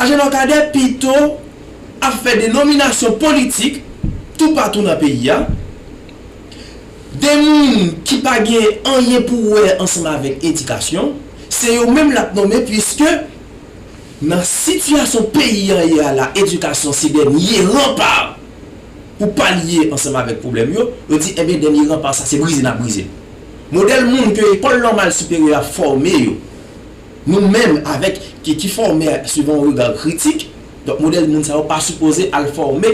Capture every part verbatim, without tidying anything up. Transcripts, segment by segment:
Ajenò Kadè pito ap fè de nominasyon politik toupatou nan peyi a. De moun ki pa gen anyen pou wè ansanm avèk edikasyon, se yo menm l ap nonmen, piske nan sitiyasyon peyi an ye a la, edikasyon se dènye ranpa pou palye ansanm avèk pwoblèm yo, yo di, ebyen, dènye ranpa sa, se brize n ap brize l. Modèl moun ke lekòl nòmal siperyè a fòme yo, nou menm avèk, ki, ki fòme suivant yon rega kritik, donk modèl moun sa yo pa sipoze al fòme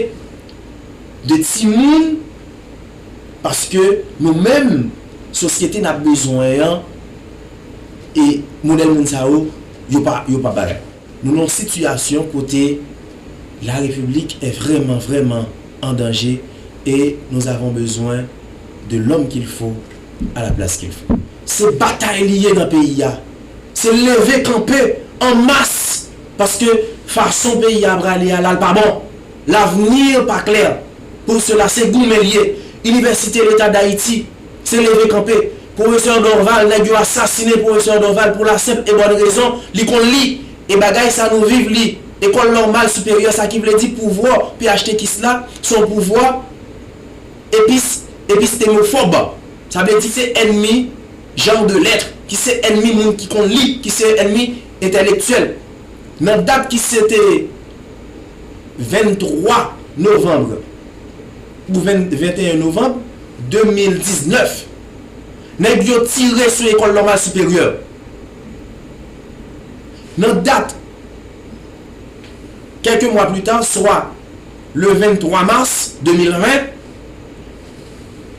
de timoun, paske nou menm, sosyete n ap bezwen an, e modèl moun sa yo, yo pa, yo pa bagay. Nou nan yon sitiyasyon kote la République est vraiment, vraiment en danger et nous avons besoin de l'homme qu'il faut à la place qu'il faut. Se batay li ye nan peyi a. Se leve kanpe an mas, paske fason peyi a prale a la, l pa bon. L'avenir pa klè. Pou sela, se goumen l ye. Inivèsite Leta Dayiti, se leve kanpe. Pwofesè Dorval, nèg yo asasinen pwofesè Dorval pou la senp e bòn rezon, li konn li. E bagay sa nou viv li. Ekòl nòmal siperyè, sa ki vle di pouvwa P H T kis la, se yon pouvwa epis, epistemofòb. Sa vle di se ènmi jan de lèt, ki se ènmi moun ki konn li, ki se ènmi entèlektyèl. Nan dat ki se te venntwa novanm, ou venn, venteyen novanm de mil diznèf, nèg yo tire sou Ekòl Nòmal Siperyè. Nan dat, kèlke mwa pli ta, swa le venntwa mas de mil ven,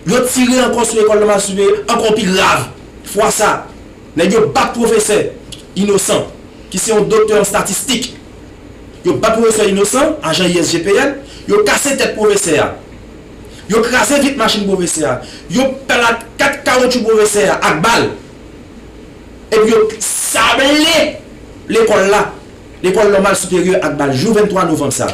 yo tire ankò sou Ekòl Nòmal Siperyè, ankò pi grav. Fwa sa, nèg yo bat pwofesè Inosan, ki se yon doktè an statistik. Yo bat pwofesè Inosan, ajan I S G P N, yo kase tèt pwofesè a. Yo kraze vit machin pwofesè a. Yo plat kat kawotchou pwofesè a ak bal. Epi yo sable lekòl la, Lekòl Nòmal Siperyè ak bal, jou venntwa novanm sa.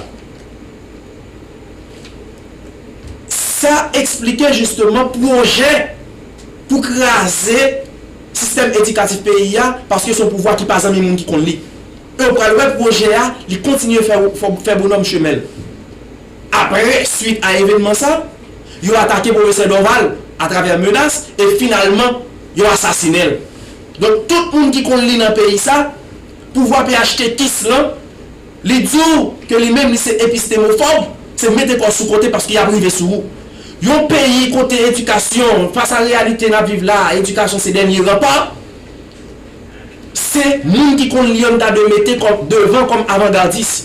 Sa eksplike jisteman pwojè pou kraze sistèm edikatif peyi a, paske se yon pouvwa ki pa zanmi moun ki konn li. E w pral wè pwojè a, li kontinye fè, fè, fè bonòm chemen l. Apre, swit a evènman sa, yo atake pwofesè Dorval atravè menas e finalman, yo asasinen l. Donk, tout moun ki konn li nan peyi sa, pouvwa P H T kis lan, li di w ke li menm li se epistemofòb, se mete kò w sou kote paske y ap rive sou ou. Yon peyi kote edikasyon, fas a reyalite n ap viv la, edikasyon se dènye ranpa, se moun ki konn li yo n ta dwe mete kòm devan kòm avangadis.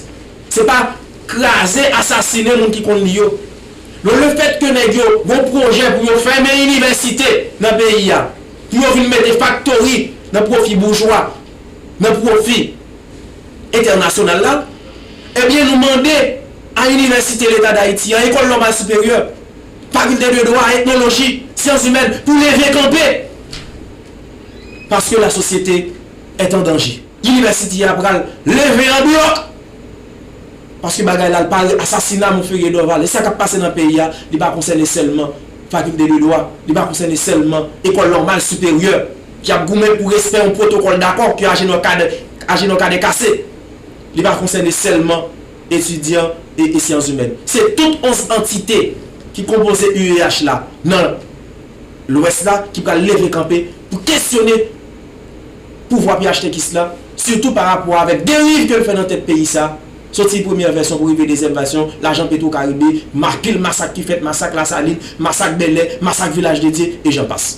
Se pa kraze, asasinen moun ki konn li yo. Donk, lefètke nèg yo gon pwojè pou yo fèmen inivèsite nan peyi a, pou yo vin mete faktori nan pwofi boujwa, nan pwofi entènasyonal la, ebyen, nou mande a Inivèsite Leta Dayiti an, Ekòl Nòmal Siperyè, Fakilte de Dwa, Etnoloji, Syans Imèn, pou leve kanpe. Paske la société est en danger. Inivèsite a pral leve an blòk. Paske bagay la, l pa asasina Monferrier Dorval. E sa k ap pase nan peyi a, li pa konsène sèlman Fakilte de Dwa, li pa konsène sèlman Ekòl Nòmal Siperyè, ki ap goumen pou respè yon pwotokòl dakò ke Ajenò Kadè, Ajenò Kadè kase. Li pa konsène sèlman etidyan e, e syans imèn. Se tout onz antite ki konpoze U E H la nan Lwès la ki pral leve kanpe pou kesyone pouvwa P H T kis la, sitou pa rapò avèk deriv ke l fè nan tèt peyi sa, soti premyè vèsyon pou rive dezyèm vèsyon, lajan Petro Caribe, ma-, pil masak ki fèt, masak Lasalin, masak Bèlè, masak Vilaj de Dye, e jan pas.